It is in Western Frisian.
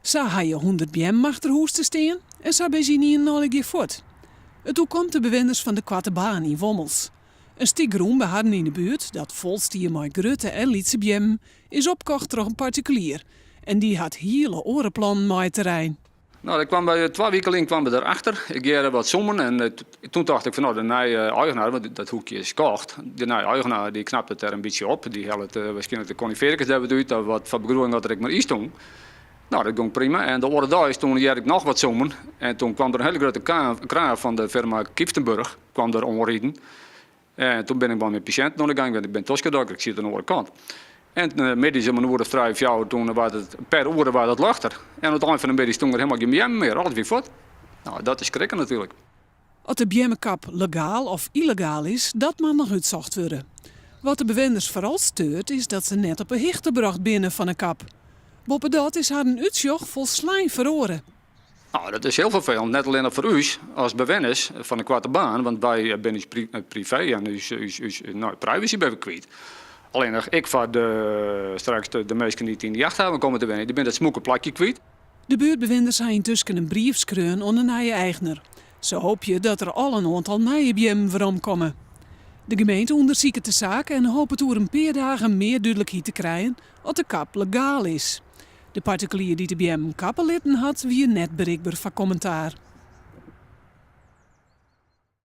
Sa ha je 100 beammen achter hûs te stean en sa binne se ynienen allegear fuort. It oerkomt de bewenners fan de Koarte Baan yn Wommels. In stik grûn by harren yn de buert, dat fol stie mei grutte en lytse beammen, is opkocht troch in partikulier. En dy hat hiele oare plannen mei it terrein. No, ik kwam by, 2 wiken lyn kwam ik derachter. Ik hearde wat sommen en toen tocht ik fan no, de nije eigenaar, want dat hoekje is kocht, de nije eigenaar dy knapt it der in bytsje op. Dy hellet wierskynlik de konifearkes der wat út, of wat foar begroeiïng dat der ek mar yn stûn. No, dat gong prima. En de oare deis toen hearde ik noch wat sommen. En toen kwam der in hiele grutte kraan fan de firma Kieftenburg kwam der oanriden. En toen bin ik mei myn pasjinten oan de gang, want ik bin toskedokter, ik siet oan de oare kant. En middeis om in oere of trije, fjouwer, toen waard it, per oere waard it ljochter. En oan it ein fan de middei stûn der hielendal gjin beammen mear, alles wie fuort. No, dat is skrikken natuerlik. Oft de beammekap legaal of yllegaal is, dat moat noch útsocht wurde. Wat de bewenners foaral steurt is dat se net op 'e hichte brocht binne fan 'e kap. Boppedat is harren útsjoch folslein feroare. No, dat is hiel ferfelend, net allinnich foar ús as bewenners fan de Koarte Baan, want wy binne ús privee en ús, ús, ús no, privacy binne we kwyt. Allinnich ek foar de, straks de minsken dy't yn de jachthaven komme te wenjen, dy binne dat smûke plakje kwyt. De buertbewenners ha yntusken in brief skreaun oan de nije eigner. Se hoopje dat der al in oantal nije beammen weromkomme. De gemeente ûndersiket de saak en hopet oer in pear dagen mear dúdlikheid te krijen oft de kap legaal is. De partikulier dy't de beammen kappe litten hat, wie net berikber foar kommentaar.